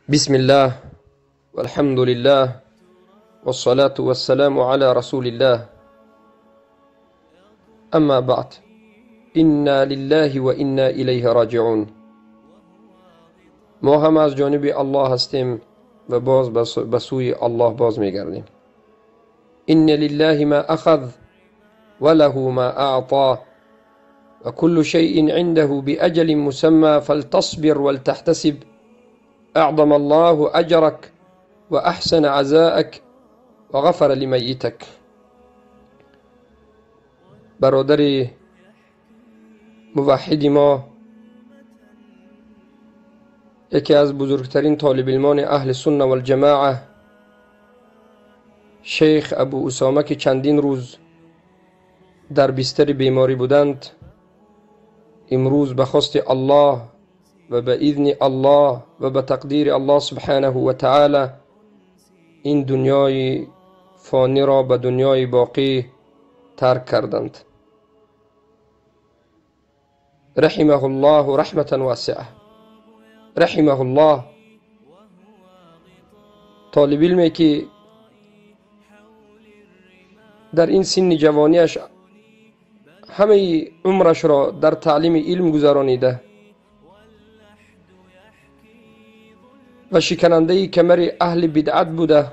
بسم الله والحمد لله والصلاة والسلام على رسول الله. أما بعد، إنا لله وإنا إليه راجعون. ما هم از جانب الله هستیم و باز به سوی الله باز میگردیم. إن لله ما أخذ وله ما أعطى وكل شيء عنده بأجل مسمى فلتصبر ولتحتسب. أعظم الله أجرك وأحسن عزاءك وغفر لميتك. برادر موحد ما، یکی از بزرگترین طالب علمان اهل سنت و الجماعه، شیخ ابو اسامه که چندین روز در بستر بیماری بودند، امروز به خواست الله و به اذن الله و به تقدیر الله سبحانه و تعالی این دنیای فانی را به دنیای باقی ترک کردند. رحمه الله رحمة واسعه. رحمه الله. طالب علمی که در این سن جوانیش همه عمرش را در تعلیم علم گذرانیده و شکننده کمر اهل بدعت بوده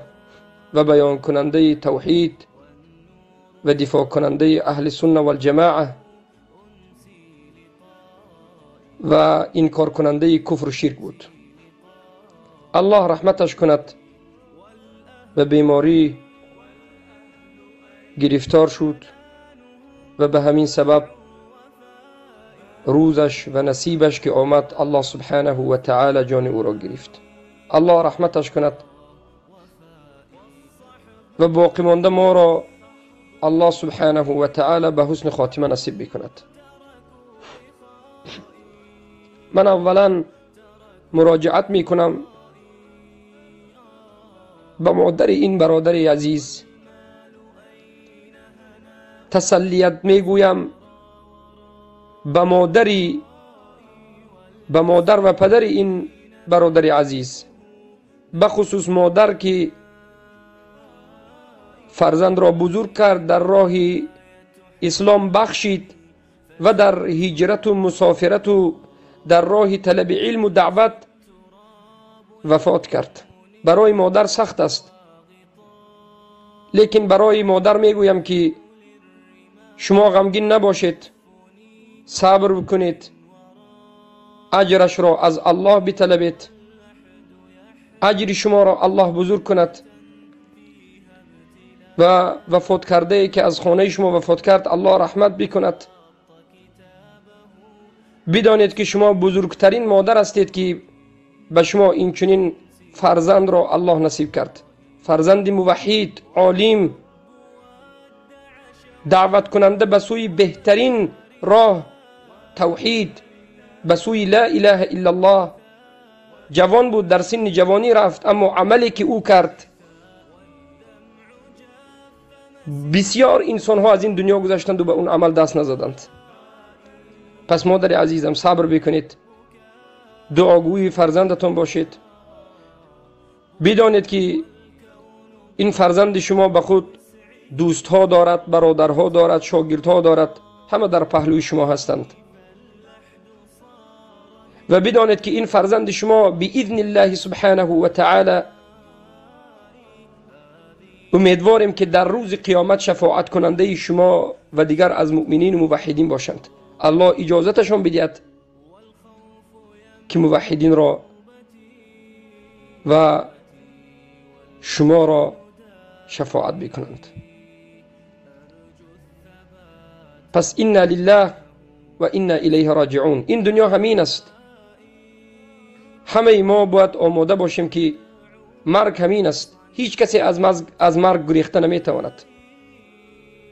و بیان کننده توحید و دفاع کننده اهل سنت و الجماعه و انکار کننده کفر و شرک بود. الله رحمتش کند. به بیماری گرفتار شد و به همین سبب روزش و نصیبش که آمد، الله سبحانه و تعالی جان او را گرفت. الله رحمتش کند و باقی مانده ما را الله سبحانه و تعالی به حسن خاتمه نصیب بکند. من اولا مراجعت می کنم به مادر این برادر عزیز، تسلیت می گویم به مادر و پدر این برادر عزیز، بخصوص مادر که فرزند را بزرگ کرد، در راه اسلام بخشید و در هجرت و مسافرت و در راه طلب علم و دعوت وفات کرد. برای مادر سخت است، لیکن برای مادر میگویم که شما غمگین نباشید، صبر بکنید، اجرش را از الله بطلبید، اجر شما را الله بزرگ کند و وفات کرده ای که از خانه شما وفات کرد الله رحمت بکند. بدانید که شما بزرگترین مادر هستید که به شما این چنین فرزند را الله نصیب کرد، فرزند موحد، عالم، دعوت کننده به سوی بهترین راه توحید، به سوی لا اله الا الله. جوان بود، در سن جوانی رفت، اما عملی که او کرد، بسیار انسان ها از این دنیا گذشتند و به اون عمل دست نزدند. پس مادر عزیزم صبر بکنید، دعاگوی فرزندتان باشید. بدانید که این فرزند شما به خود دوست ها دارد، برادرها دارد، شاگردها دارد، همه در پهلوی شما هستند. و بدانید که این فرزند شما باذن الله سبحانه و تعالی امیدواریم که در روز قیامت شفاعت کننده شما و دیگر از مؤمنین و موحدین باشند. الله اجازتشان بدهد که موحدین را و شما را شفاعت بکنند. پس انا لله و انا الیه راجعون. این دنیا همین است. همه ما باید آماده باشیم که مرگ همین است. هیچ کسی از مرگ گریخته نمیتواند.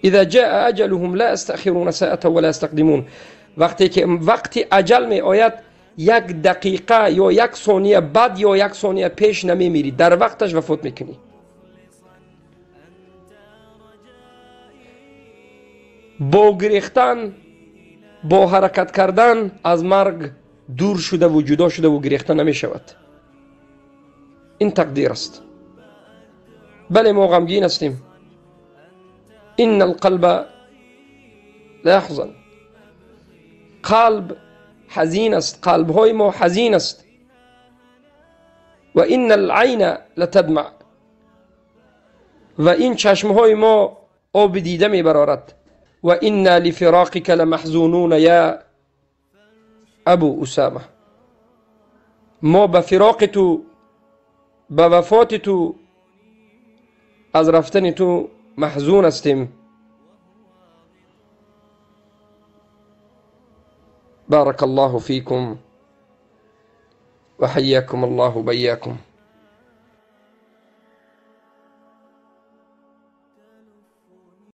اذا جاء اجلهم لا استأخرون ساعة ولا یستقدمون. وقتی که وقتی اجل می آید، یک دقیقه یا یک ثانیه بعد یا یک ثانیه پیش نمیمیری، در وقتش وفات میکنی. با گریختن، با حرکت کردن از مرگ دور شده و جدا شده و گریخته نمی شود. این تقدیر است. بله، ما غمگین هستیم. ان القلب لا يحزن، قلب حزین است، قلب های ما حزین است. و ان العین لتدمع، و این چشم های ما آب دیده می برارد. و انا لفراقك لمحزونون یا ابو اسامه، ما به فراق تو، به وفات تو، از رفتن تو محزون هستیم. بارك الله فيكم وحياكم الله بياكم.